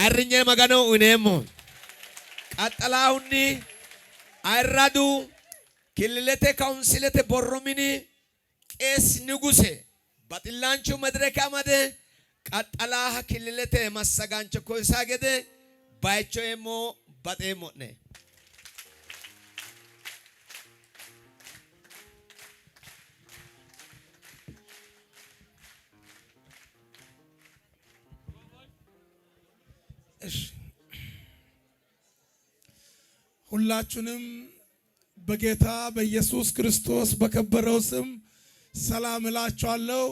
Ayirrinye Magano uyineemmo. Qaxxalaahunni ayirradu killilete kaawunsilete borro mini qees Niguse baxillaanchu medireke amade qaxxalaaha killilete massagaancho koysaa gede bayicho eemmo baxeemmo'ne. እሺ ሁላችሁንም በጌታ በኢየሱስ ክርስቶስ በከበረው ስም ሰላም እላችኋለሁ።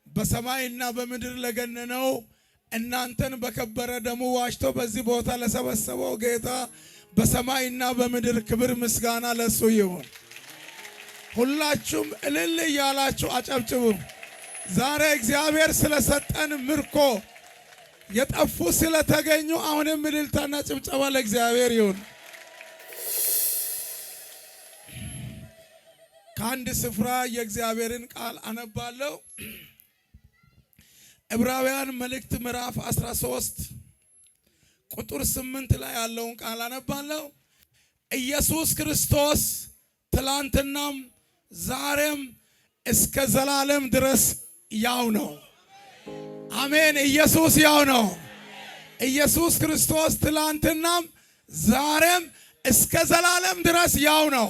በሰማይና በምድር ለገነነው እናንተን በከበረ ደሙ ዋጅቶ በዚህ ቦታ ለሰበሰበው ጌታ በሰማይና በምድር ክብር ምስጋና ለሱ ይሁን። ሁላችሁም እልል እያላችሁ አጨብጭቡ። ዛሬ እግዚአብሔር ስለሰጠን ምርኮ የጠፉ ስለተገኙ አሁንም እልልታና ጭብጨባ ለእግዚአብሔር ይሁን። ከአንድ ስፍራ የእግዚአብሔርን ቃል አነባለሁ። ዕብራውያን መልእክት ምዕራፍ 13 ቁጥር 8 ላይ ያለውን ቃል አነባለሁ። ኢየሱስ ክርስቶስ ትላንትናም ዛሬም እስከ ዘላለም ድረስ ያው ነው። አሜን። ኢየሱስ ያው ነው። ኢየሱስ ክርስቶስ ትላንትናም ዛሬም እስከ ዘላለም ድረስ ያው ነው።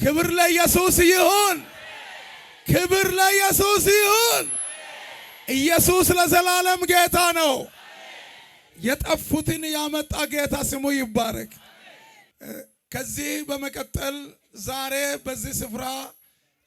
ክብር ለኢየሱስ ይሁን። ክብር ለኢየሱስ ይሁን። ኢየሱስ ለዘላለም ጌታ ነው። የጠፉትን ያመጣ ጌታ ስሙ ይባረክ። ከዚህ በመቀጠል ዛሬ በዚህ ስፍራ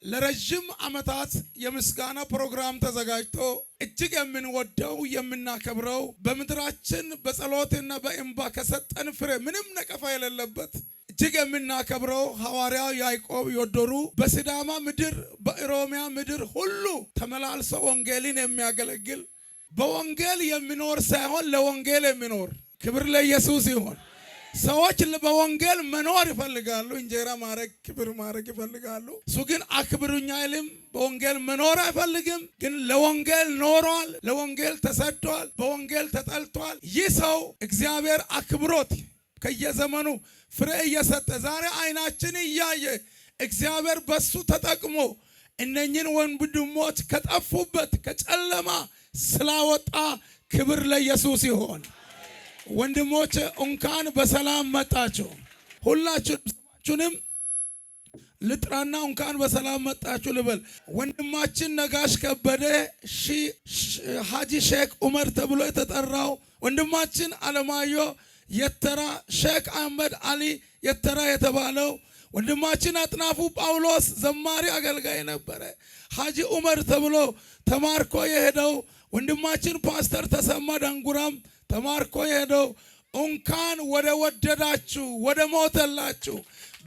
ለረጅም ዓመታት የምስጋና ፕሮግራም ተዘጋጅቶ እጅግ የምንወደው የምናከብረው በምድራችን በጸሎትና በእንባ ከሰጠን ፍሬ ምንም ነቀፋ የሌለበት እጅግ የምናከብረው ሐዋርያው ያዕቆብ ዮዶሩ በሲዳማ ምድር በኦሮሚያ ምድር ሁሉ ተመላልሶ ወንጌልን የሚያገለግል በወንጌል የሚኖር ሳይሆን ለወንጌል የሚኖር ክብር ለኢየሱስ ይሁን። ሰዎች በወንጌል መኖር ይፈልጋሉ። እንጀራ ማድረግ ክብር ማድረግ ይፈልጋሉ። እሱ ግን አክብሩኝ አይልም። በወንጌል መኖር አይፈልግም። ግን ለወንጌል ኖሯል። ለወንጌል ተሰዷል። በወንጌል ተጠልቷል። ይህ ሰው እግዚአብሔር አክብሮት ከየዘመኑ ፍሬ እየሰጠ ዛሬ አይናችን እያየ እግዚአብሔር በሱ ተጠቅሞ እነኝን ወንድሞች ከጠፉበት ከጨለማ ስላወጣ ክብር ለኢየሱስ ይሆን። ወንድሞች እንኳን በሰላም መጣችሁ። ሁላችሁንም ልጥራና እንኳን በሰላም መጣችሁ ልበል። ወንድማችን ነጋሽ ከበደ ሀጂ ሼክ ኡመር ተብሎ የተጠራው ወንድማችን አለማዮ የተራ ሼክ አህመድ አሊ የተራ የተባለው ወንድማችን አጥናፉ ጳውሎስ ዘማሪ አገልጋይ ነበረ። ሀጂ ኡመር ተብሎ ተማርኮ የሄደው ወንድማችን ፓስተር ተሰማ ዳንጉራም ተማርኮ የሄደው እንኳን ወደ ወደዳችሁ ወደ ሞተላችሁ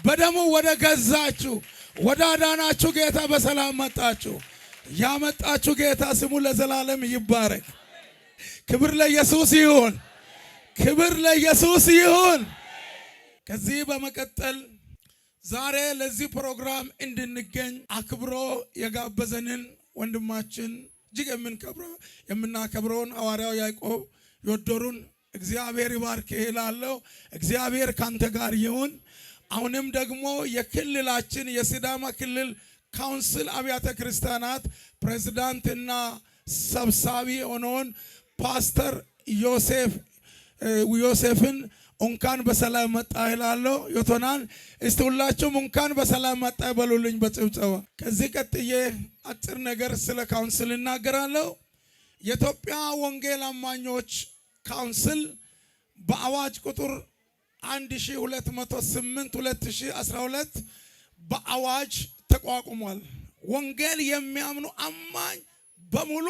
በደሙ ወደ ገዛችሁ ወደ አዳናችሁ ጌታ በሰላም መጣችሁ። ያመጣችሁ ጌታ ስሙ ለዘላለም ይባረክ። ክብር ለኢየሱስ ይሁን። ክብር ለኢየሱስ ይሁን። ከዚህ በመቀጠል ዛሬ ለዚህ ፕሮግራም እንድንገኝ አክብሮ የጋበዘንን ወንድማችን እጅግ የምናከብረውን ሐዋርያው ያዕቆብ ዮዶሩን እግዚአብሔር ይባርክ እላለሁ። እግዚአብሔር ካንተ ጋር ይሁን። አሁንም ደግሞ የክልላችን የሲዳማ ክልል ካውንስል አብያተ ክርስቲያናት ፕሬዝዳንትና ሰብሳቢ የሆነውን ፓስተር ዮሴፍን እንኳን በሰላም መጣ እላለሁ። ዮቶናን እስቲ ሁላችሁም እንኳን በሰላም መጣ ይበሉልኝ በጭብጨባ። ከዚህ ቀጥዬ አጭር ነገር ስለ ካውንስል እናገራለሁ። የኢትዮጵያ ወንጌል አማኞች ካውንስል በአዋጅ ቁጥር 1208 2012 በአዋጅ ተቋቁሟል። ወንጌል የሚያምኑ አማኝ በሙሉ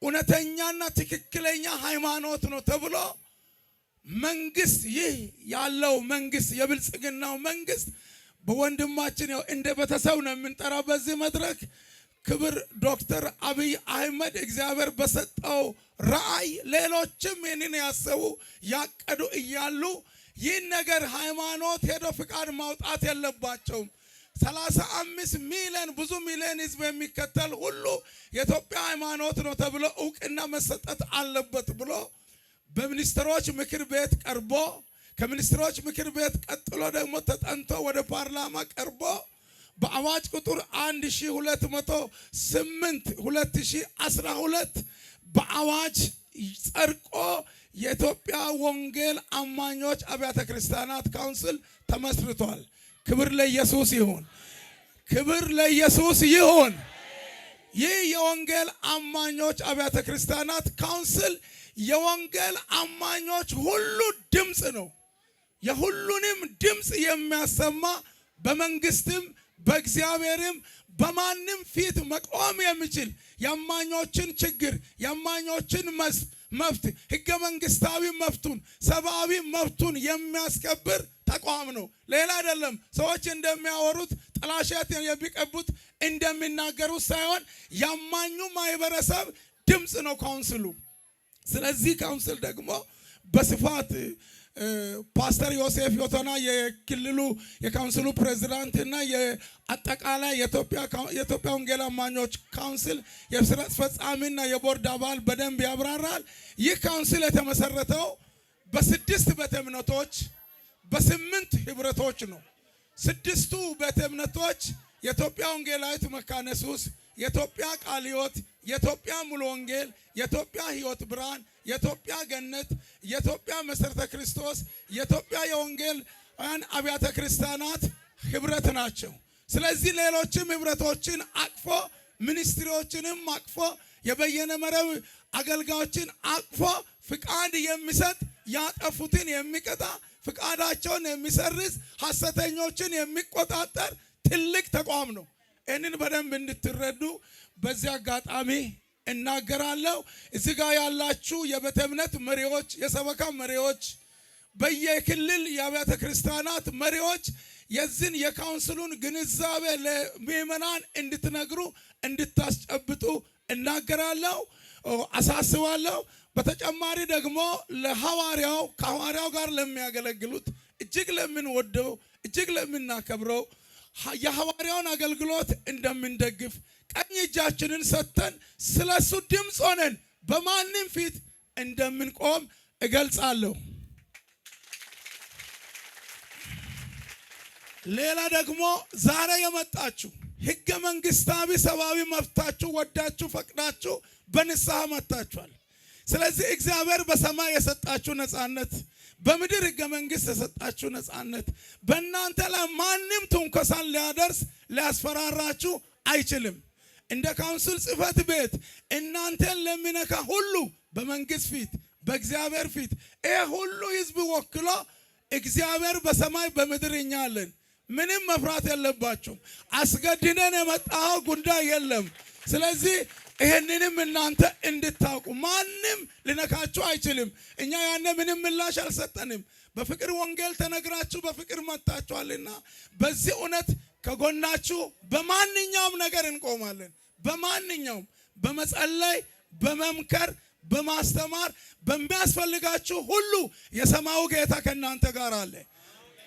እውነተኛና ትክክለኛ ሃይማኖት ነው ተብሎ መንግስት ይህ ያለው መንግስት የብልጽግናው መንግስት በወንድማችን ያው እንደ ቤተሰብ ነው የምንጠራው በዚህ መድረክ ክብር ዶክተር አብይ አህመድ እግዚአብሔር በሰጠው ራእይ ሌሎችም ይህንን ያሰቡ ያቀዱ እያሉ ይህን ነገር ሃይማኖት ሄዶ ፍቃድ ማውጣት የለባቸውም። 35 ሚሊዮን ብዙ ሚሊዮን ህዝብ የሚከተል ሁሉ የኢትዮጵያ ሃይማኖት ነው ተብሎ እውቅና መሰጠት አለበት ብሎ በሚኒስትሮች ምክር ቤት ቀርቦ፣ ከሚኒስትሮች ምክር ቤት ቀጥሎ ደግሞ ተጠንቶ ወደ ፓርላማ ቀርቦ በአዋጅ ቁጥር 1208 2012 በአዋጅ ጸድቆ የኢትዮጵያ ወንጌል አማኞች አብያተ ክርስቲያናት ካውንስል ተመስርቷል። ክብር ለኢየሱስ ይሁን። ክብር ለኢየሱስ ይሁን። ይህ የወንጌል አማኞች አብያተ ክርስቲያናት ካውንስል የወንጌል አማኞች ሁሉ ድምፅ ነው። የሁሉንም ድምፅ የሚያሰማ፣ በመንግስትም በእግዚአብሔርም በማንም ፊት መቆም የሚችል፣ የአማኞችን ችግር፣ የአማኞችን መብት፣ ህገ መንግስታዊ መብቱን፣ ሰብአዊ መብቱን የሚያስከብር ተቋም ነው። ሌላ አይደለም። ሰዎች እንደሚያወሩት፣ ጥላሸት የሚቀቡት፣ እንደሚናገሩት ሳይሆን የአማኙ ማህበረሰብ ድምፅ ነው ካውንስሉ። ስለዚህ ካውንስል ደግሞ በስፋት ፓስተር ዮሴፍ ዮቶና የክልሉ የካውንስሉ ፕሬዝዳንት እና የአጠቃላይ የኢትዮጵያ ወንጌል አማኞች ካውንስል የስራ አስፈጻሚና የቦርድ አባል በደንብ ያብራራል። ይህ ካውንስል የተመሰረተው በስድስት ቤተ እምነቶች፣ በስምንት ህብረቶች ነው። ስድስቱ ቤተ እምነቶች የኢትዮጵያ ወንጌላዊት መካነ ኢየሱስ፣ የኢትዮጵያ ቃለ ሕይወት፣ የኢትዮጵያ ሙሉ ወንጌል፣ የኢትዮጵያ ሕይወት ብርሃን፣ የኢትዮጵያ ገነት፣ የኢትዮጵያ መሰረተ ክርስቶስ፣ የኢትዮጵያ የወንጌላውያን አብያተ ክርስቲያናት ህብረት ናቸው። ስለዚህ ሌሎችም ህብረቶችን አቅፎ፣ ministry ዎችንም አቅፎ፣ የበየነ መረብ አገልጋዮችን አቅፎ ፍቃድ የሚሰጥ፣ ያጠፉትን የሚቀጣ፣ ፍቃዳቸውን የሚሰርዝ፣ ሐሰተኞችን የሚቆጣጠር ትልቅ ተቋም ነው። ይህንን በደንብ እንድትረዱ በዚህ አጋጣሚ እናገራለሁ። እዚህ ጋር ያላችሁ የቤተ እምነት መሪዎች፣ የሰበካ መሪዎች፣ በየክልል የአብያተ ክርስቲያናት መሪዎች የዚህን የካውንስሉን ግንዛቤ ለምዕመናን እንድትነግሩ፣ እንድታስጨብጡ እናገራለሁ፣ አሳስባለሁ። በተጨማሪ ደግሞ ለሐዋርያው፣ ከሐዋርያው ጋር ለሚያገለግሉት፣ እጅግ ለምንወደው፣ እጅግ ለምናከብረው፣ የሐዋርያውን አገልግሎት እንደምንደግፍ፣ ቀኝ እጃችንን ሰጥተን ስለሱ ድምፅ ሆነን በማንም ፊት እንደምንቆም እገልጻለሁ። ሌላ ደግሞ ዛሬ የመጣችሁ ህገ መንግስታዊ ሰብአዊ መብታችሁ ወዳችሁ ፈቅዳችሁ በንስሐ መጥታችኋል። ስለዚህ እግዚአብሔር በሰማይ የሰጣችሁ ነጻነት፣ በምድር ህገ መንግስት የሰጣችሁ ነጻነት በእናንተ ላይ ማንም ትንኮሳን ሊያደርስ ሊያስፈራራችሁ አይችልም። እንደ ካውንስል ጽህፈት ቤት እናንተን ለሚነካ ሁሉ በመንግስት ፊት፣ በእግዚአብሔር ፊት ይህ ሁሉ ህዝብ ወክሎ እግዚአብሔር በሰማይ በምድር እኛ አለን። ምንም መፍራት የለባችሁም። አስገድደን የመጣው ጉዳይ የለም። ስለዚህ ይህንንም እናንተ እንድታውቁ ማንም ሊነካችሁ አይችልም። እኛ ያነ ምንም ምላሽ አልሰጠንም። በፍቅር ወንጌል ተነግራችሁ በፍቅር መጥታችኋልና በዚህ እውነት ከጎናችሁ በማንኛውም ነገር እንቆማለን። በማንኛውም በመጸለይ፣ በመምከር፣ በማስተማር፣ በሚያስፈልጋችሁ ሁሉ የሰማዩ ጌታ ከእናንተ ጋር አለ።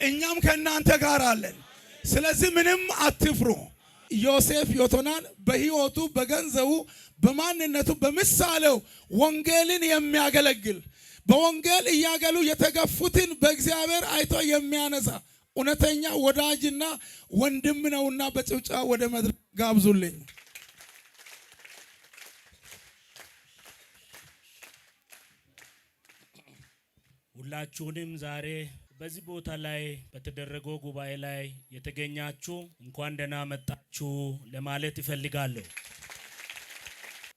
እኛም ከእናንተ ጋር አለን። ስለዚህ ምንም አትፍሩ። ዮሴፍ ዮቶናን በሕይወቱ፣ በገንዘቡ፣ በማንነቱ፣ በምሳሌው ወንጌልን የሚያገለግል፣ በወንጌል እያገሉ የተገፉትን በእግዚአብሔር አይቶ የሚያነሳ እውነተኛ ወዳጅና ወንድም ነውና በጭብጨባ ወደ መድረክ ጋብዙልኝ። ሁላችሁንም ዛሬ በዚህ ቦታ ላይ በተደረገው ጉባኤ ላይ የተገኛችሁ እንኳን ደህና መጣችሁ ለማለት እፈልጋለሁ።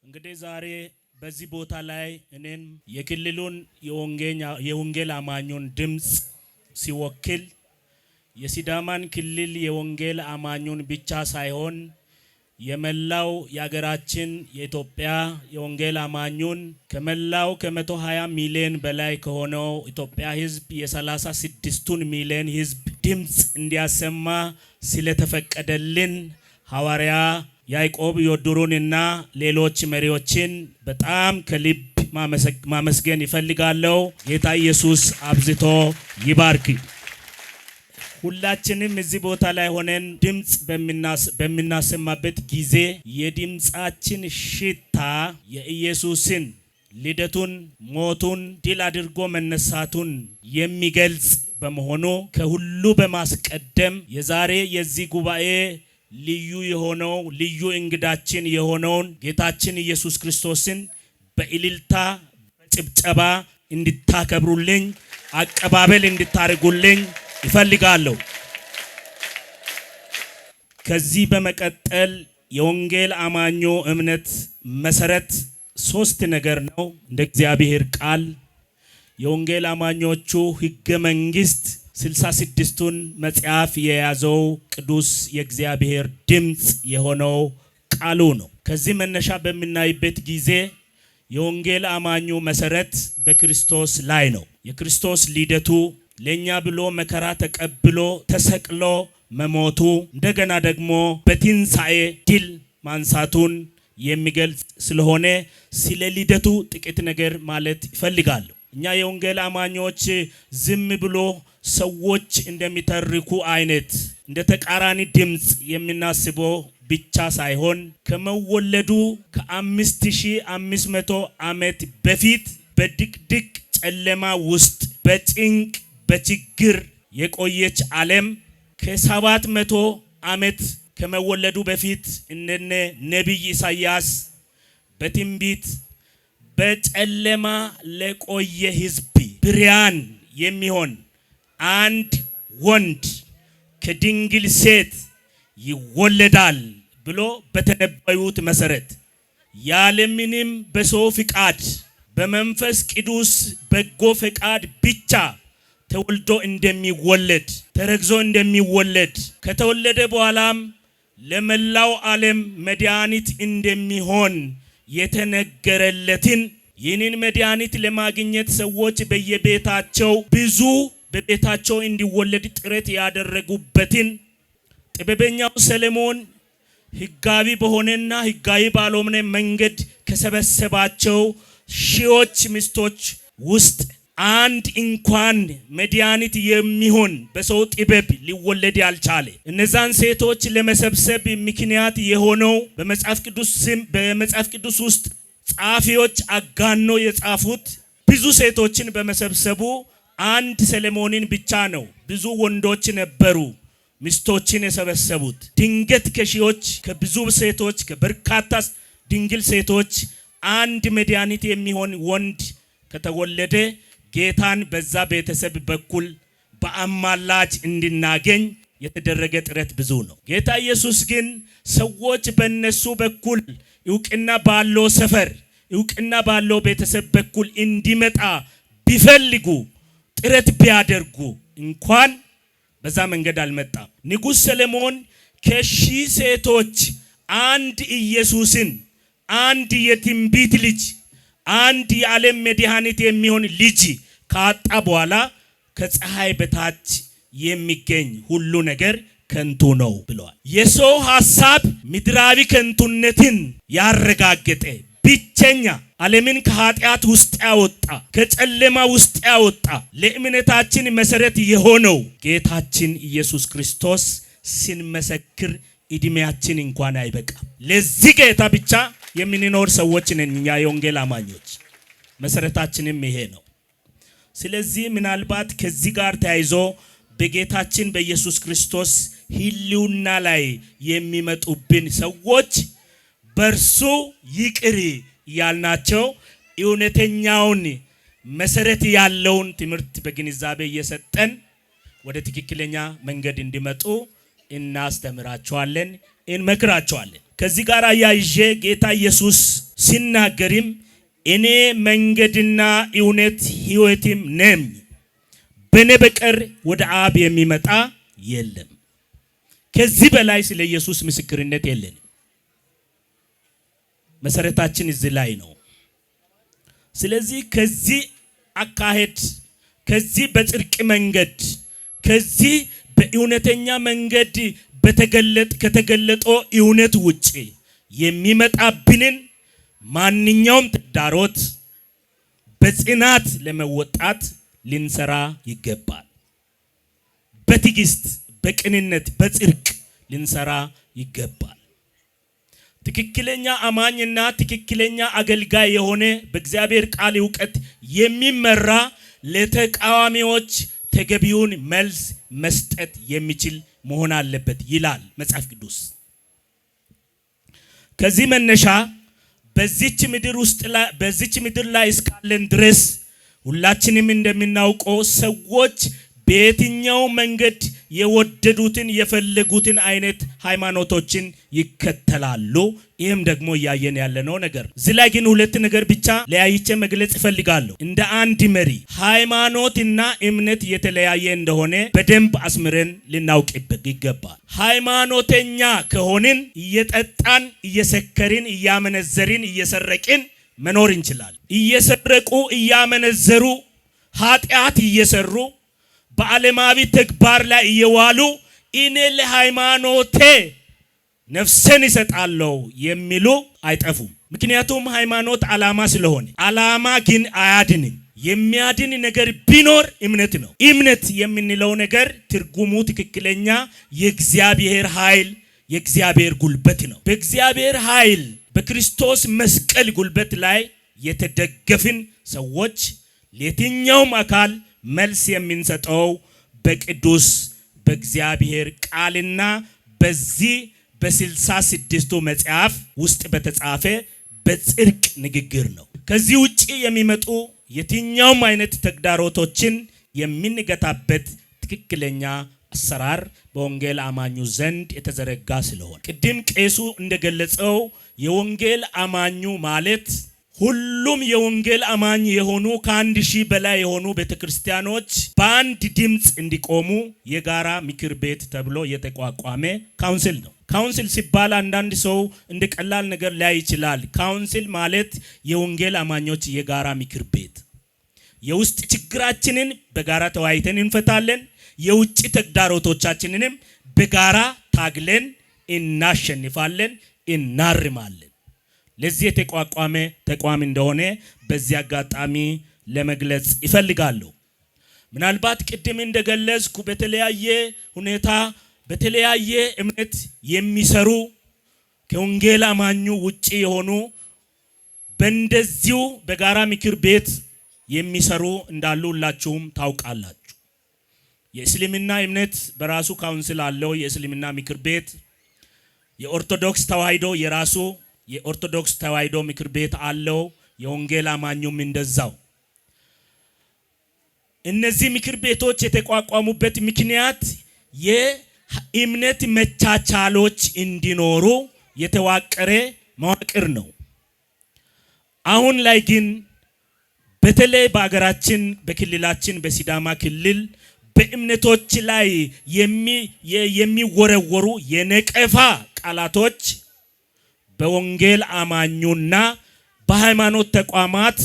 እንግዲህ ዛሬ በዚህ ቦታ ላይ እኔን የክልሉን የወንጌል አማኙን ድምፅ ሲወክል የሲዳማን ክልል የወንጌል አማኙን ብቻ ሳይሆን የመላው የሀገራችን የኢትዮጵያ የወንጌል አማኙን፣ ከመላው ከ120 ሚሊዮን በላይ ከሆነው ኢትዮጵያ ሕዝብ የ36ቱን ሚሊዮን ሕዝብ ድምፅ እንዲያሰማ ስለተፈቀደልን ሐዋርያ ያዕቆብ ዮድሩንና ሌሎች መሪዎችን በጣም ከልብ ማመስገን ይፈልጋለሁ። ጌታ ኢየሱስ አብዝቶ ይባርክ። ሁላችንም እዚህ ቦታ ላይ ሆነን ድምፅ በምናሰማበት ጊዜ የድምፃችን ሽታ የኢየሱስን ልደቱን፣ ሞቱን፣ ድል አድርጎ መነሳቱን የሚገልጽ በመሆኑ ከሁሉ በማስቀደም የዛሬ የዚህ ጉባኤ ልዩ የሆነው ልዩ እንግዳችን የሆነውን ጌታችን ኢየሱስ ክርስቶስን በእልልታ በጭብጨባ እንድታከብሩልኝ አቀባበል እንድታደርጉልኝ ይፈልጋለሁ። ከዚህ በመቀጠል የወንጌል አማኞ እምነት መሰረት ሶስት ነገር ነው። እንደ እግዚአብሔር ቃል የወንጌል አማኞቹ ሕገ መንግስት 66ቱን መጽሐፍ የያዘው ቅዱስ የእግዚአብሔር ድምፅ የሆነው ቃሉ ነው። ከዚህ መነሻ በምናይበት ጊዜ የወንጌል አማኙ መሰረት በክርስቶስ ላይ ነው። የክርስቶስ ልደቱ፣ ለኛ ብሎ መከራ ተቀብሎ ተሰቅሎ መሞቱ፣ እንደገና ደግሞ በትንሣኤ ድል ማንሳቱን የሚገልጽ ስለሆነ ስለ ልደቱ ጥቂት ነገር ማለት ይፈልጋለሁ። እኛ የወንጌል አማኞች ዝም ብሎ ሰዎች እንደሚተርኩ አይነት እንደ ተቃራኒ ድምፅ የምናስበው ብቻ ሳይሆን ከመወለዱ ከ5500 ዓመት በፊት በድቅድቅ ጨለማ ውስጥ በጭንቅ በችግር የቆየች ዓለም ከ700 ዓመት ከመወለዱ በፊት እንደነ ነቢይ ኢሳያስ በትንቢት በጨለማ ለቆየ ሕዝብ ብርሃን የሚሆን አንድ ወንድ ከድንግል ሴት ይወለዳል ብሎ በተነበዩት መሰረት ያለምንም በሰው ፍቃድ በመንፈስ ቅዱስ በጎ ፈቃድ ብቻ ተወልዶ እንደሚወለድ፣ ተረግዞ እንደሚወለድ፣ ከተወለደ በኋላም ለመላው ዓለም መድኃኒት እንደሚሆን የተነገረለትን፣ ይህንን መድኃኒት ለማግኘት ሰዎች በየቤታቸው ብዙ በቤታቸው እንዲወለድ ጥረት ያደረጉበትን፣ ጥበበኛው ሰለሞን ሕጋዊ በሆነና ሕጋዊ ባልሆነ መንገድ ከሰበሰባቸው ሺዎች ሚስቶች ውስጥ አንድ እንኳን መድኃኒት የሚሆን በሰው ጥበብ ሊወለድ ያልቻለ፣ እነዛን ሴቶች ለመሰብሰብ ምክንያት የሆነው በመጽሐፍ ቅዱስ ስም በመጽሐፍ ቅዱስ ውስጥ ጸሐፊዎች አጋኖ የጻፉት ብዙ ሴቶችን በመሰብሰቡ አንድ ሰለሞንን ብቻ ነው። ብዙ ወንዶች ነበሩ ሚስቶችን የሰበሰቡት። ድንገት ከሺዎች ከብዙ ሴቶች ከበርካታ ድንግል ሴቶች አንድ መድኃኒት የሚሆን ወንድ ከተወለደ ጌታን በዛ ቤተሰብ በኩል በአማላጅ እንድናገኝ የተደረገ ጥረት ብዙ ነው። ጌታ ኢየሱስ ግን ሰዎች በእነሱ በኩል እውቅና ባለው ሰፈር እውቅና ባለው ቤተሰብ በኩል እንዲመጣ ቢፈልጉ ጥረት ቢያደርጉ እንኳን በዛ መንገድ አልመጣም። ንጉሥ ሰለሞን ከሺህ ሴቶች አንድ ኢየሱስን፣ አንድ የትንቢት ልጅ፣ አንድ የዓለም መድኃኒት የሚሆን ልጅ ካጣ በኋላ ከፀሐይ በታች የሚገኝ ሁሉ ነገር ከንቱ ነው ብለዋል። የሰው ሐሳብ ምድራዊ ከንቱነትን ያረጋገጠ ብቸኛ፣ ዓለምን ከኃጢአት ውስጥ ያወጣ፣ ከጨለማ ውስጥ ያወጣ፣ ለእምነታችን መሰረት የሆነው ጌታችን ኢየሱስ ክርስቶስ ስንመሰክር እድሜያችን እንኳን አይበቃም። ለዚህ ጌታ ብቻ የምንኖር ሰዎች ነን እኛ የወንጌል አማኞች። መሰረታችንም ይሄ ነው። ስለዚህ ምናልባት ከዚህ ጋር ተያይዞ በጌታችን በኢየሱስ ክርስቶስ ሕልውና ላይ የሚመጡብን ሰዎች በእርሱ ይቅር ያልናቸው እውነተኛውን መሰረት ያለውን ትምህርት በግንዛቤ እየሰጠን ወደ ትክክለኛ መንገድ እንዲመጡ እናስተምራቸዋለን፣ እንመክራቸዋለን። ከዚህ ጋር አያይዤ ጌታ ኢየሱስ ሲናገርም እኔ መንገድና እውነት ሕይወትም ነኝ፣ በእኔ በቀር ወደ አብ የሚመጣ የለም። ከዚህ በላይ ስለ ኢየሱስ ምስክርነት የለንም። መሰረታችን እዚህ ላይ ነው። ስለዚህ ከዚህ አካሄድ፣ ከዚህ በጽድቅ መንገድ፣ ከዚህ በእውነተኛ መንገድ ከተገለጠው እውነት ውጭ የሚመጣብንን ማንኛውም ተግዳሮት በጽናት ለመወጣት ልንሰራ ይገባል። በትዕግስት፣ በቅንነት፣ በጽድቅ ልንሰራ ይገባል። ትክክለኛ አማኝና ትክክለኛ አገልጋይ የሆነ በእግዚአብሔር ቃል እውቀት የሚመራ ለተቃዋሚዎች ተገቢውን መልስ መስጠት የሚችል መሆን አለበት ይላል መጽሐፍ ቅዱስ። ከዚህ መነሻ በዚች ምድር ላይ እስካለን ድረስ ሁላችንም እንደምናውቀው ሰዎች በየትኛው መንገድ የወደዱትን የፈለጉትን አይነት ሃይማኖቶችን ይከተላሉ። ይህም ደግሞ እያየን ያለነው ነገር። እዚህ ላይ ግን ሁለት ነገር ብቻ ለያይቼ መግለጽ እፈልጋለሁ። እንደ አንድ መሪ ሃይማኖትና እምነት የተለያየ እንደሆነ በደንብ አስምረን ልናውቅበት ይገባል። ሃይማኖተኛ ከሆንን እየጠጣን፣ እየሰከርን፣ እያመነዘርን፣ እየሰረቅን መኖር እንችላለን። እየሰረቁ፣ እያመነዘሩ፣ ኃጢአት እየሰሩ፣ በዓለማዊ ተግባር ላይ እየዋሉ እኔ ለሃይማኖቴ ነፍሴን እሰጣለሁ የሚሉ አይጠፉም። ምክንያቱም ሃይማኖት ዓላማ ስለሆነ፣ ዓላማ ግን አያድንም። የሚያድን ነገር ቢኖር እምነት ነው። እምነት የምንለው ነገር ትርጉሙ ትክክለኛ የእግዚአብሔር ኃይል፣ የእግዚአብሔር ጉልበት ነው። በእግዚአብሔር ኃይል በክርስቶስ መስቀል ጉልበት ላይ የተደገፍን ሰዎች ለየትኛውም አካል መልስ የምንሰጠው በቅዱስ በእግዚአብሔር ቃልና በዚህ በ66ቱ መጽሐፍ ውስጥ በተጻፈ በጽድቅ ንግግር ነው። ከዚህ ውጪ የሚመጡ የትኛውም አይነት ተግዳሮቶችን የምንገታበት ትክክለኛ አሰራር በወንጌል አማኙ ዘንድ የተዘረጋ ስለሆነ፣ ቅድም ቄሱ እንደገለጸው የወንጌል አማኙ ማለት ሁሉም የወንጌል አማኝ የሆኑ ከ1,000 በላይ የሆኑ ቤተክርስቲያኖች በአንድ ድምፅ እንዲቆሙ የጋራ ምክር ቤት ተብሎ የተቋቋመ council ነው። Council ሲባል አንዳንድ ሰው እንደ ቀላል ነገር ሊያይ ይችላል። Council ማለት የወንጌል አማኞች የጋራ ምክር ቤት። የውስጥ ችግራችንን በጋራ ተወያይተን እንፈታለን። የውጭ ተግዳሮቶቻችንንም በጋራ ታግለን እናሸንፋለን፣ እናርማለን። ለዚህ የተቋቋመ ተቋም እንደሆነ በዚህ አጋጣሚ ለመግለጽ እፈልጋለሁ። ምናልባት ቅድም እንደገለጽኩ በተለያየ ሁኔታ በተለያየ እምነት የሚሰሩ፣ ከወንጌል አማኙ ውጪ የሆኑ፣ በእንደዚሁ በጋራ ምክር ቤት የሚሰሩ እንዳሉ ሁላችሁም ታውቃላችሁ። የእስልምና እምነት በራሱ council አለው፣ የእስልምና ምክር ቤት። የኦርቶዶክስ ተዋሕዶ የራሱ የኦርቶዶክስ ተዋሕዶ ምክር ቤት አለው። የወንጌል አማኙም እንደዛው። እነዚህ ምክር ቤቶች የተቋቋሙበት ምክንያት የእምነት መቻቻሎች እንዲኖሩ የተዋቀረ መዋቅር ነው። አሁን ላይ ግን በተለይ በአገራችን፣ በክልላችን፣ በሲዳማ ክልል በእምነቶች ላይ የሚወረወሩ የነቀፋ ቃላቶች በወንጌል አማኙና በሃይማኖት ተቋማት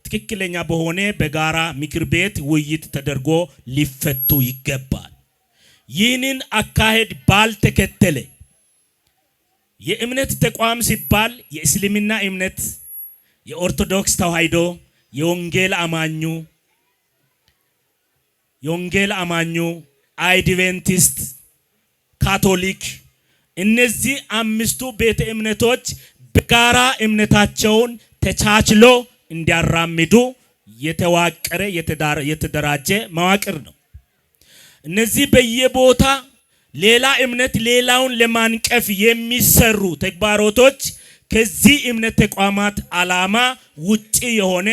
ትክክለኛ በሆነ በጋራ ምክር ቤት ውይይት ተደርጎ ሊፈቱ ይገባል። ይህንን አካሄድ ባልተከተለ፣ የእምነት ተቋም ሲባል የእስልምና እምነት፣ የኦርቶዶክስ ተዋሕዶ፣ የወንጌል አማኙ፣ አድቬንቲስት፣ ካቶሊክ፣ እነዚህ አምስቱ ቤተ እምነቶች በጋራ እምነታቸውን ተቻችሎ እንዲያራምዱ የተዋቀረ፣ የተደራጀ መዋቅር ነው። እነዚህ በየቦታ ሌላ እምነት ሌላውን ለማንቀፍ የሚሰሩ ተግባሮቶች ከዚህ እምነት ተቋማት ዓላማ ውጪ የሆነ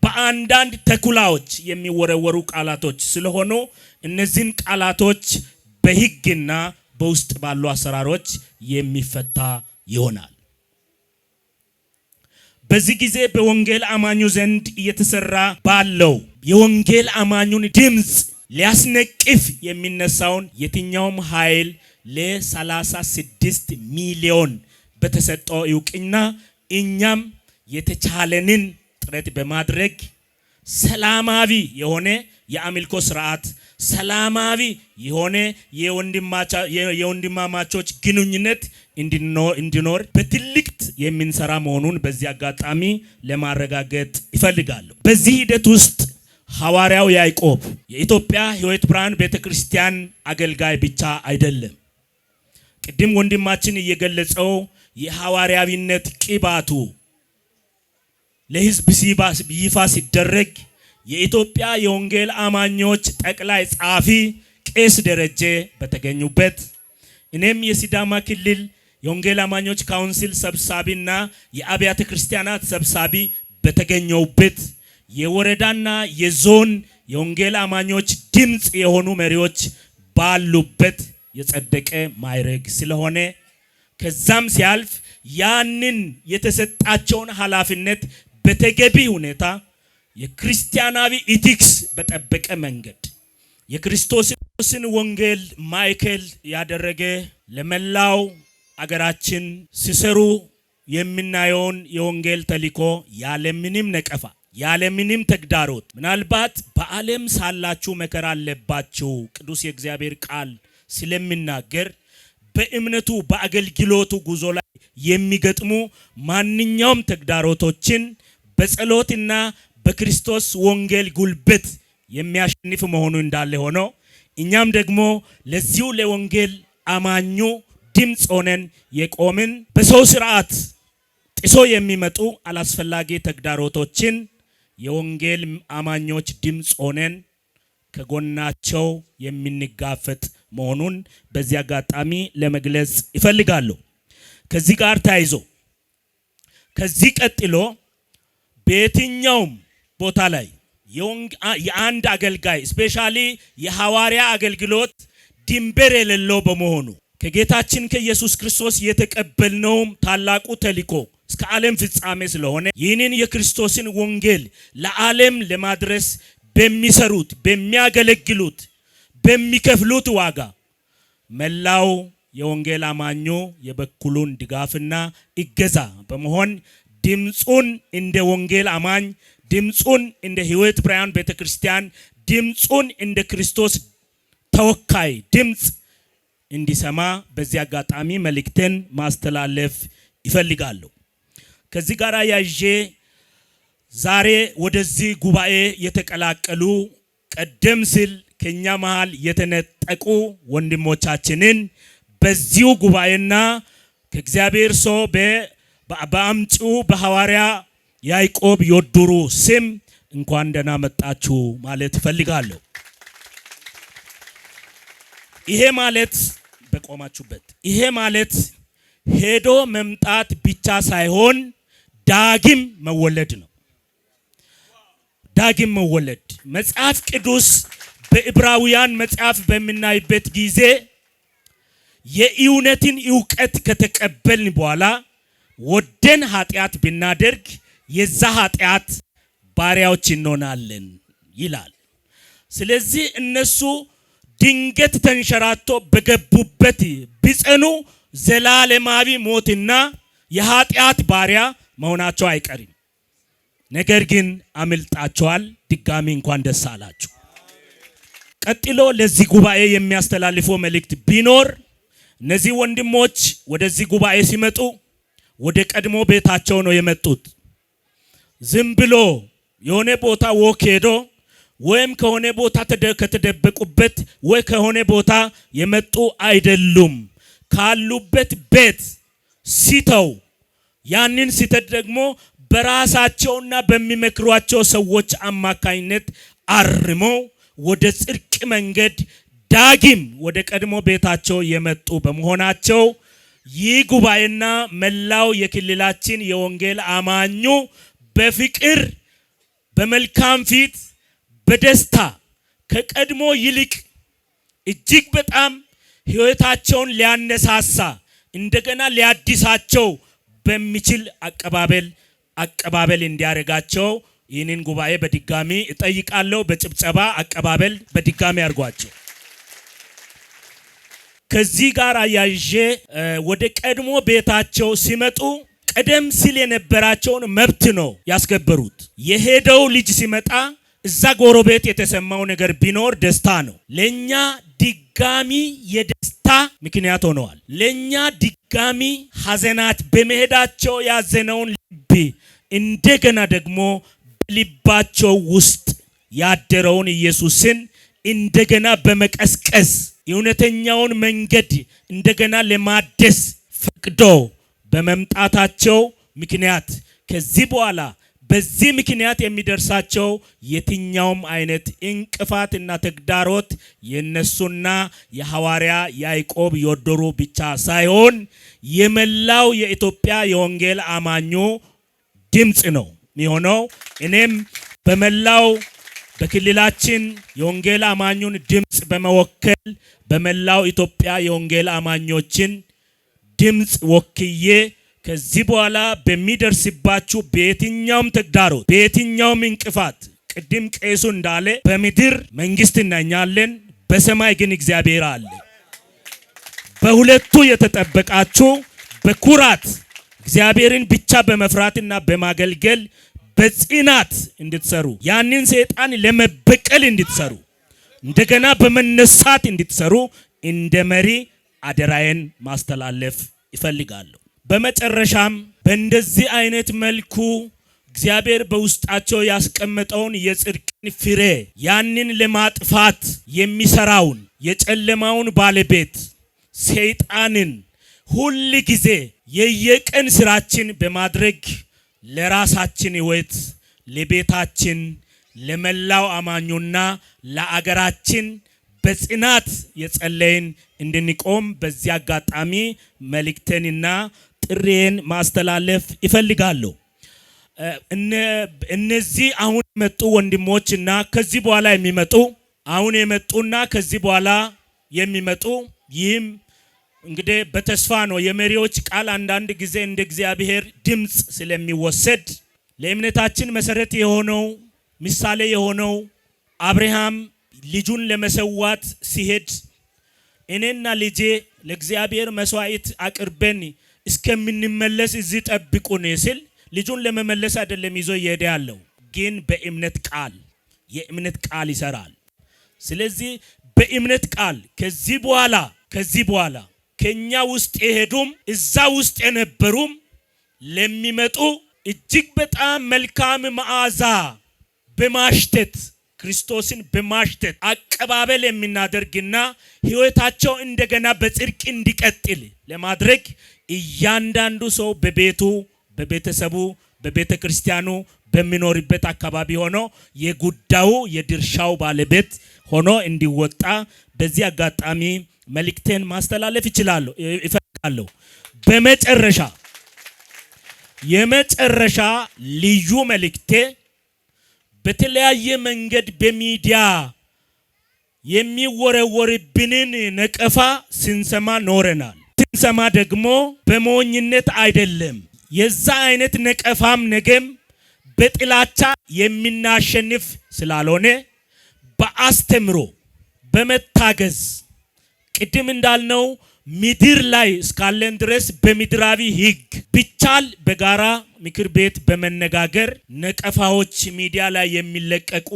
በአንዳንድ ተኩላዎች የሚወረወሩ ቃላቶች ስለሆኑ እነዚህን ቃላቶች በሕግና በውስጥ ባሉ አሰራሮች የሚፈታ ይሆናል። በዚህ ጊዜ በወንጌል አማኙ ዘንድ እየተሰራ ባለው የወንጌል አማኙን ድምፅ ሊያስነቅፍ የሚነሳውን የትኛውም ኃይል ለ36 ሚሊዮን በተሰጠው እውቅና እኛም የተቻለንን ጥረት በማድረግ ሰላማዊ የሆነ የአምልኮ ስርዓት፣ ሰላማዊ የሆነ የወንድማማቾች ግንኙነት እንዲኖር በትልቅ የምንሰራ መሆኑን በዚህ አጋጣሚ ለማረጋገጥ እፈልጋለሁ። በዚህ ሂደት ውስጥ ሐዋርያው ያዕቆብ የኢትዮጵያ ሕይወት ብርሃን ቤተክርስቲያን አገልጋይ ብቻ አይደለም። ቅድም ወንድማችን እየገለጸው የሐዋርያዊነት ቅባቱ ለሕዝብ ይፋ ሲደረግ የኢትዮጵያ የወንጌል አማኞች ጠቅላይ ጸሐፊ ቄስ ደረጀ በተገኙበት፣ እኔም የሲዳማ ክልል የወንጌል አማኞች ካውንስል ሰብሳቢና የአብያተ ክርስቲያናት ሰብሳቢ በተገኘውበት፣ የወረዳና የዞን የወንጌል አማኞች ድምፅ የሆኑ መሪዎች ባሉበት የጸደቀ ማዕረግ ስለሆነ፣ ከዛም ሲያልፍ ያንን የተሰጣቸውን ኃላፊነት በተገቢ ሁኔታ የክርስቲያናዊ ethics በጠበቀ መንገድ የክርስቶስን ወንጌል ማዕከል ያደረገ ለመላው አገራችን ሲሰሩ የምናየውን የወንጌል ተልዕኮ ያለምንም ነቀፋ፣ ያለምንም ተግዳሮት፣ ምናልባት በዓለም ሳላችሁ መከራ አለባችሁ ቅዱስ የእግዚአብሔር ቃል ስለሚናገር፣ በእምነቱ በአገልግሎቱ ጉዞ ላይ የሚገጥሙ ማንኛውም ተግዳሮቶችን በጸሎትና በክርስቶስ ወንጌል ጉልበት የሚያሸንፍ መሆኑ እንዳለ ሆኖ፣ እኛም ደግሞ ለዚሁ ለወንጌል አማኙ ድምፅ ሆነን የቆምን በሰው ስርዓት ጥሶ የሚመጡ አላስፈላጊ ተግዳሮቶችን የወንጌል አማኞች ድምፅ ሆነን ከጎናቸው የምንጋፈጥ መሆኑን በዚህ አጋጣሚ ለመግለጽ እፈልጋለሁ። ከዚህ ጋር ተያይዞ ከዚህ ቀጥሎ በየትኛውም ቦታ ላይ የአንድ አገልጋይ specially የሐዋርያ አገልግሎት ድንበር የሌለው በመሆኑ፣ ከጌታችን ከኢየሱስ ክርስቶስ የተቀበልነውም ታላቁ ተልእኮ እስከ ዓለም ፍጻሜ ስለሆነ፣ ይህንን የክርስቶስን ወንጌል ለዓለም ለማድረስ በሚሰሩት፣ በሚያገለግሉት፣ በሚከፍሉት ዋጋ መላው የወንጌል አማኙ የበኩሉን ድጋፍና እገዛ በመሆን ድምፁን እንደ ወንጌል አማኝ፣ ድምፁን እንደ ሕይወት ብርሃን ቤተክርስቲያን፣ ድምፁን እንደ ክርስቶስ ተወካይ ድምፅ እንዲሰማ በዚህ አጋጣሚ መልእክቴን ማስተላለፍ እፈልጋለሁ። ከዚህ ጋር አያይዤ ዛሬ ወደዚህ ጉባኤ የተቀላቀሉ፣ ቀደም ሲል ከኛ መሃል የተነጠቁ ወንድሞቻችንን በዚሁ ጉባኤና ከእግዚአብሔር ሰው በአምጪው በሐዋርያ ያዕቆብ ዮድሩ ስም እንኳን ደህና መጣችሁ ማለት እፈልጋለሁ። ይሄ ማለት በቆማችሁበት፣ ይሄ ማለት ሄዶ መምጣት ብቻ ሳይሆን ዳግም መወለድ ነው። ዳግም መወለድ መጽሐፍ ቅዱስ በዕብራውያን መጽሐፍ በምናይበት ጊዜ የእውነትን እውቀት ከተቀበልን በኋላ ወደን ኃጢአት ብናደርግ የዛ ኃጢአት ባሪያዎች እንሆናለን ይላል። ስለዚህ እነሱ ድንገት ተንሸራቶ በገቡበት ቢጸኑ ዘላለማዊ ሞትና የኃጢአት ባሪያ መሆናቸው አይቀርም። ነገር ግን አምልጣቸዋል። ድጋሚ እንኳን ደስ አላችሁ። ቀጥሎ ለዚህ ጉባኤ የሚያስተላልፈው መልእክት ቢኖር፣ እነዚህ ወንድሞች ወደዚህ ጉባኤ ሲመጡ ወደ ቀድሞ ቤታቸው ነው የመጡት። ዝም ብሎ የሆነ ቦታ walk ሄዶ ወይም ከሆነ ቦታ ከተደበቁበት ወይ ከሆነ ቦታ የመጡ አይደሉም። ካሉበት ቤት ስተው ያንን ስተት ደግሞ በራሳቸውና በሚመክሯቸው ሰዎች አማካኝነት አርመው ወደ ጽድቅ መንገድ ዳግም ወደ ቀድሞ ቤታቸው የመጡ በመሆናቸው፣ ይህ ጉባኤና መላው የክልላችን የወንጌል አማኙ በፍቅር፣ በመልካም ፊት፣ በደስታ ከቀድሞ ይልቅ እጅግ በጣም ሕይወታቸውን ሊያነሳሳ እንደገና ሊያድሳቸው በሚችል አቀባበል እንዲያደርጋቸው ይህንን ጉባኤ በድጋሚ እጠይቃለሁ። በጭብጨባ አቀባበል በድጋሚ አድርጓቸው። ከዚህ ጋር አያይዤ ወደ ቀድሞ ቤታቸው ሲመጡ ቀደም ሲል የነበራቸውን መብት ነው ያስከበሩት። የሄደው ልጅ ሲመጣ እዛ ጎረቤት የተሰማው ነገር ቢኖር ደስታ ነው። ለኛ ድጋሚ የደስታ ምክንያት ሆነዋል። ለኛ ድጋሚ ሀዘናት በመሄዳቸው ያዘነውን ልብ እንደገና ደግሞ በልባቸው ውስጥ ያደረውን ኢየሱስን እንደገና በመቀስቀስ የእውነተኛውን መንገድ እንደገና ለማደስ ፈቅዶ በመምጣታቸው ምክንያት ከዚህ በኋላ በዚህ ምክንያት የሚደርሳቸው የትኛውም አይነት እንቅፋት እና ተግዳሮት የነሱና የሐዋርያ ያዕቆብ ዮርዶሩ ብቻ ሳይሆን የመላው የኢትዮጵያ የወንጌል አማኙ ድምፅ ነው የሚሆነው። እኔም በመላው በክልላችን የወንጌል አማኙን ድምፅ በመወከል በመላው ኢትዮጵያ የወንጌል አማኞችን ድምፅ ወክዬ ከዚህ በኋላ በሚደርስባችሁ በየትኛውም ተግዳሮት፣ በየትኛውም እንቅፋት፣ ቅድም ቄሱ እንዳለ በምድር መንግስት እናኛለን፣ በሰማይ ግን እግዚአብሔር አለ። በሁለቱ የተጠበቃችሁ በኩራት እግዚአብሔርን ብቻ በመፍራትና በማገልገል በጽናት እንድትሰሩ፣ ያንን ሰይጣን ለመበቀል እንድትሰሩ፣ እንደገና በመነሳት እንድትሰሩ እንደ መሪ አደራዬን ማስተላለፍ ይፈልጋለሁ። በመጨረሻም በእንደዚህ አይነት መልኩ እግዚአብሔር በውስጣቸው ያስቀመጠውን የጽድቅን ፍሬ ያንን ለማጥፋት የሚሰራውን የጨለማውን ባለቤት ሰይጣንን ሁል ጊዜ የየቀን ስራችን በማድረግ ለራሳችን ሕይወት፣ ለቤታችን፣ ለመላው አማኙና ለአገራችን በጽናት የጸለይን እንድንቆም በዚህ አጋጣሚ መልእክቴንና ጥሪዬን ማስተላለፍ ይፈልጋለሁ። እነዚህ አሁን የመጡ ወንድሞችና ከዚህ በኋላ የሚመጡ፣ አሁን የመጡና ከዚህ በኋላ የሚመጡ፣ ይህም እንግዲህ በተስፋ ነው። የመሪዎች ቃል አንዳንድ ጊዜ እንደ እግዚአብሔር ድምፅ ስለሚወሰድ፣ ለእምነታችን መሰረት የሆነው፣ ምሳሌ የሆነው አብርሃም ልጁን ለመሰዋት ሲሄድ እኔና ልጄ ለእግዚአብሔር መስዋዕት አቅርበን እስከምንመለስ እዚህ ጠብቁን ሲል ልጁን ለመመለስ አይደለም ይዞ እየሄደ ያለው፣ ግን በእምነት ቃል፣ የእምነት ቃል ይሰራል። ስለዚህ በእምነት ቃል ከዚህ በኋላ ከኛ ውስጥ የሄዱም እዛ ውስጥ የነበሩም ለሚመጡ እጅግ በጣም መልካም መዓዛ በማሽተት፣ ክርስቶስን በማሽተት አቀባበል የምናደርግና ሕይወታቸው እንደገና በጽድቅ እንዲቀጥል ለማድረግ እያንዳንዱ ሰው በቤቱ፣ በቤተሰቡ፣ በቤተ ክርስቲያኑ፣ በሚኖርበት አካባቢ ሆኖ የጉዳዩ የድርሻው ባለቤት ሆኖ እንዲወጣ በዚህ አጋጣሚ መልእክቴን ማስተላለፍ ይችላለሁ ይፈልጋለሁ። በመጨረሻ የመጨረሻ ልዩ መልእክቴ በተለያየ መንገድ በሚዲያ የሚወረወርብንን ነቀፋ ስንሰማ ኖረናል። ስንሰማ ደግሞ በሞኝነት አይደለም። የዛ አይነት ነቀፋም ነገም በጥላቻ የምናሸንፍ ስላልሆነ በአስተምሮ በመታገዝ፣ ቅድም እንዳልነው ምድር ላይ እስካለን ድረስ በምድራዊ ሕግ ቢቻል በጋራ ምክር ቤት በመነጋገር ነቀፋዎች ሚዲያ ላይ የሚለቀቁ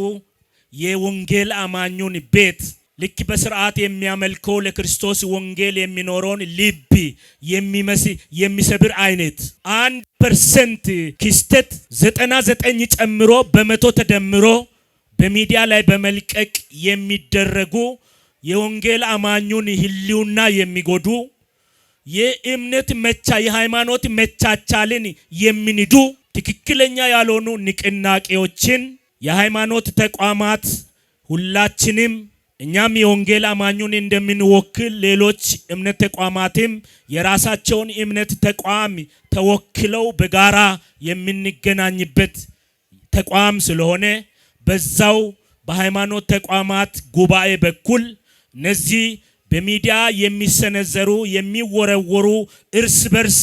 የወንጌል አማኙን ቤት ልክ በስርዓት የሚያመልከው ለክርስቶስ ወንጌል የሚኖረውን ልብ የሚሰብር አይነት 1% ክስተት 99 ጨምሮ በ100 ተደምሮ በሚዲያ ላይ በመልቀቅ የሚደረጉ የወንጌል አማኙን ሕልውና የሚጎዱ፣ የእምነት መቻ የሃይማኖት መቻቻልን የሚንዱ ትክክለኛ ያልሆኑ ንቅናቄዎችን የሃይማኖት ተቋማት ሁላችንም እኛም የወንጌል አማኙን እንደምንወክል ሌሎች እምነት ተቋማትም የራሳቸውን እምነት ተቋም ተወክለው በጋራ የምንገናኝበት ተቋም ስለሆነ በዛው በሃይማኖት ተቋማት ጉባኤ በኩል እነዚህ በሚዲያ የሚሰነዘሩ፣ የሚወረወሩ፣ እርስ በርስ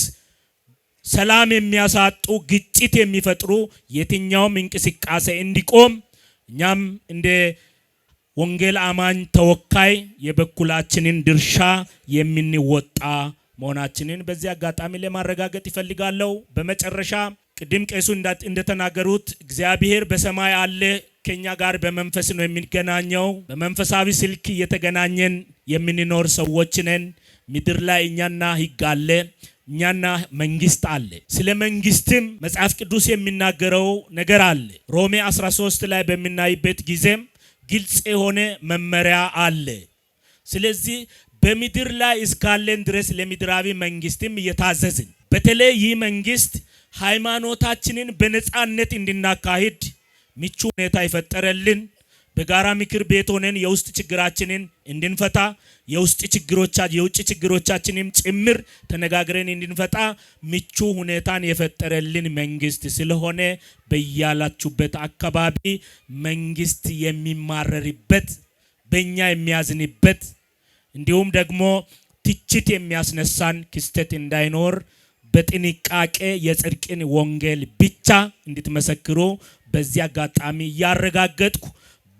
ሰላም የሚያሳጡ፣ ግጭት የሚፈጥሩ የትኛውም እንቅስቃሴ እንዲቆም እኛም እንደ ወንጌል አማኝ ተወካይ የበኩላችንን ድርሻ የምንወጣ መሆናችንን በዚህ አጋጣሚ ለማረጋገጥ ይፈልጋለሁ። በመጨረሻ ቅድም ቄሱ እንደተናገሩት እግዚአብሔር በሰማይ አለ፣ ከኛ ጋር በመንፈስ ነው የሚገናኘው። በመንፈሳዊ ስልክ እየተገናኘን የምንኖር ሰዎች ነን። ምድር ላይ እኛና ሕግ አለ፣ እኛና መንግስት አለ። ስለ መንግስትም መጽሐፍ ቅዱስ የሚናገረው ነገር አለ። ሮሜ 13 ላይ በምናይበት ጊዜም ግልጽ የሆነ መመሪያ አለ። ስለዚህ በምድር ላይ እስካለን ድረስ ለምድራዊ መንግስትም እየታዘዝን በተለይ ይህ መንግስት ሃይማኖታችንን በነፃነት እንድናካሂድ ምቹ ሁኔታ የፈጠረልን፣ በጋራ ምክር ቤት ሆነን የውስጥ ችግራችንን እንድንፈታ፣ የውስጥ ችግሮቻ የውጭ ችግሮቻችንም ጭምር ተነጋግረን እንድንፈታ ምቹ ሁኔታን የፈጠረልን መንግስት ስለሆነ፣ በያላችሁበት አካባቢ መንግስት የሚማረርበት፣ በእኛ የሚያዝንበት፣ እንዲሁም ደግሞ ትችት የሚያስነሳን ክስተት እንዳይኖር በጥንቃቄ የጽድቅን ወንጌል ብቻ እንድትመሰክሩ በዚህ አጋጣሚ እያረጋገጥኩ፣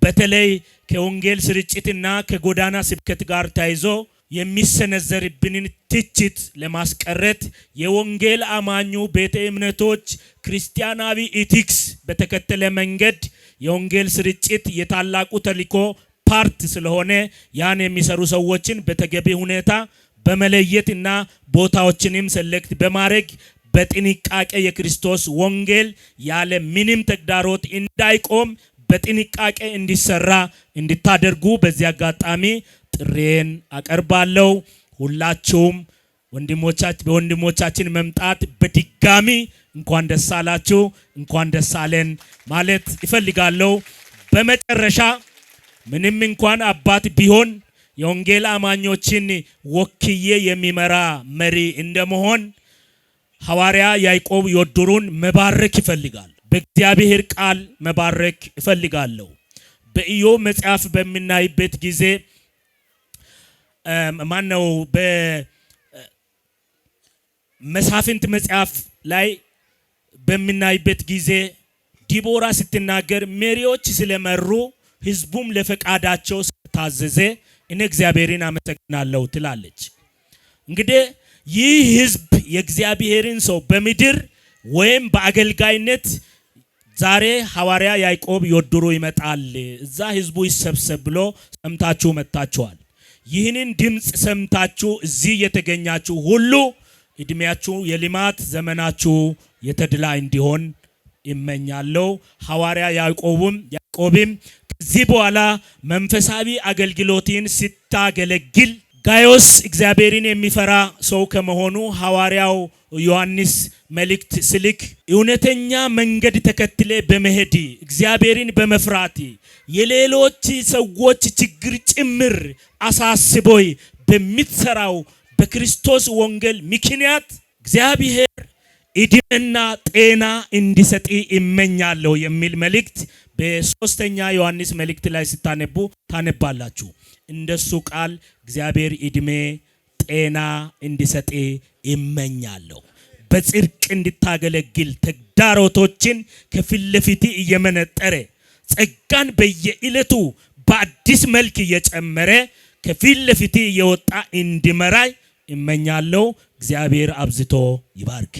በተለይ ከወንጌል ስርጭትና ከጎዳና ስብከት ጋር ተያይዞ የሚሰነዘርብንን ትችት ለማስቀረት የወንጌል አማኙ ቤተ እምነቶች ክርስቲያናዊ ethics በተከተለ መንገድ የወንጌል ስርጭት የታላቁ ተልዕኮ part ስለሆነ፣ ያን የሚሰሩ ሰዎችን በተገቢ ሁኔታ በመለየት እና ቦታዎችንም select በማድረግ በጥንቃቄ የክርስቶስ ወንጌል ያለ ምንም ተግዳሮት እንዳይቆም በጥንቃቄ እንዲሰራ እንድታደርጉ በዚህ አጋጣሚ ጥሪዬን አቀርባለሁ። ሁላችሁም በወንድሞቻችን መምጣት በድጋሚ እንኳን ደስ አላችሁ፣ እንኳን ደስ አለን ማለት እፈልጋለሁ። በመጨረሻ ምንም እንኳን አባት ቢሆን የወንጌል አማኞችን ወክዬ የሚመራ መሪ እንደመሆን ሐዋርያ ያዕቆብ ዮድሩን መባረክ እፈልጋለሁ። በእግዚአብሔር ቃል መባረክ እፈልጋለሁ። በኢዮብ መጽሐፍ በምናይበት ጊዜ፣ ማነው፣ በመሳፍንት መጽሐፍ ላይ በምናይበት ጊዜ ዲቦራ ስትናገር መሪዎች ስለመሩ፣ ህዝቡም ለፈቃዳቸው ስለታዘዘ እኔ እግዚአብሔርን አመሰግናለሁ ትላለች። እንግዲህ ይህ ህዝብ የእግዚአብሔርን ሰው በምድር ወይም በአገልጋይነት ዛሬ ሐዋርያ ያዕቆብ ዮድሩ ይመጣል፣ እዛ ህዝቡ ይሰብሰብ ብሎ ሰምታችሁ መጥታችኋል። ይህንን ድምፅ ሰምታችሁ እዚህ የተገኛችሁ ሁሉ እድሜያችሁ የልማት፣ ዘመናችሁ የተድላ እንዲሆን እመኛለሁ። ሐዋርያ ያዕቆብም ከዚህ በኋላ መንፈሳዊ አገልግሎትን ስታገለግል ጋዮስ እግዚአብሔርን የሚፈራ ሰው ከመሆኑ ሐዋርያው ዮሐንስ መልእክት ስልክ እውነተኛ መንገድ ተከትለ በመሄድ፣ እግዚአብሔርን በመፍራት፣ የሌሎች ሰዎች ችግር ጭምር አሳስቦህ በምትሰራው በክርስቶስ ወንጌል ምክንያት እግዚአብሔር እድሜና ጤና እንዲሰጥ እመኛለሁ የሚል መልእክት በ3ኛ ዮሐንስ መልእክት ላይ ስታነቡ ታነባላችሁ። እንደሱ ቃል እግዚአብሔር እድሜ ጤና እንዲሰጥ እመኛለሁ። በጽድቅ እንድታገለግል፣ ተግዳሮቶችን ከፊት ለፊት እየመነጠረ፣ ጸጋን በየዕለቱ በአዲስ መልክ እየጨመረ ከፊት ለፊት እየወጣ እንዲመራይ እመኛለሁ። እግዚአብሔር አብዝቶ ይባርክ።